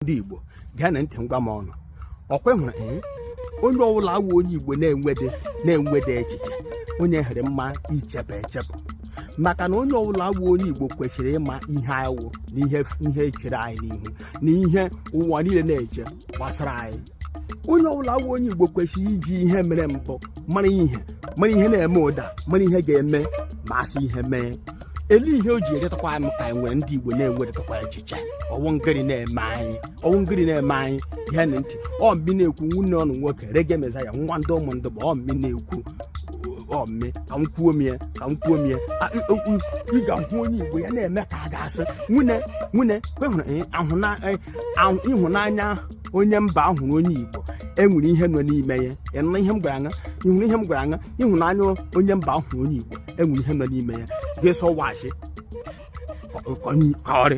Ndị Igbo, gee na ntị, ngwa m ọnụ ọkwa hụrụ ee, onye ọbụla awụ onye Igbo na-enwede echiche, onye hụrụ mma ichebe echepụ, maka na onye ọbụla awụ onye Igbo kwesịrị ịma ihe awụ na ihe chere anyị n'ihu na ihe ụwa niile na-eche gbasara anyị. Onye ọbụla awụ onye Igbo kwesịrị iji ihe mere mbụ mara ihe, mara ihe na-eme ụda, mara ihe ga-eme ma asị ihe mee elu. Ihe o ji eretakwa m ka anyị nwere ndị Igbo na-enweretakwa echiche, ọwụ ngịrị na-eme anyị, ọwụ ngịrị na-eme anyị. Gee ntị, ọ mmi na-ekwu, nwunye ọnụ nwoke Reggae Messiah, nwa ndị ụmụ ndị bụ ọ mmi na-ekwu, ọ mmi ka m kwuo m ya, ka m kwuo m ya. Ị ga-ahụ onye Igbo ya na-eme ka a ga-asị nwune nwune kwehụrụ ịhụnanya onye mba ahụrụ onye Igbo enwere ihe nọ n'ime ya. Ịnụ ihe m gwara aṅa? Ịhụrụ ihe m gwara aṅa? Ịhụnanya onye mba ahụrụ onye Igbo enwere ihe nọ n'ime ya ga-eso wachi kọrị.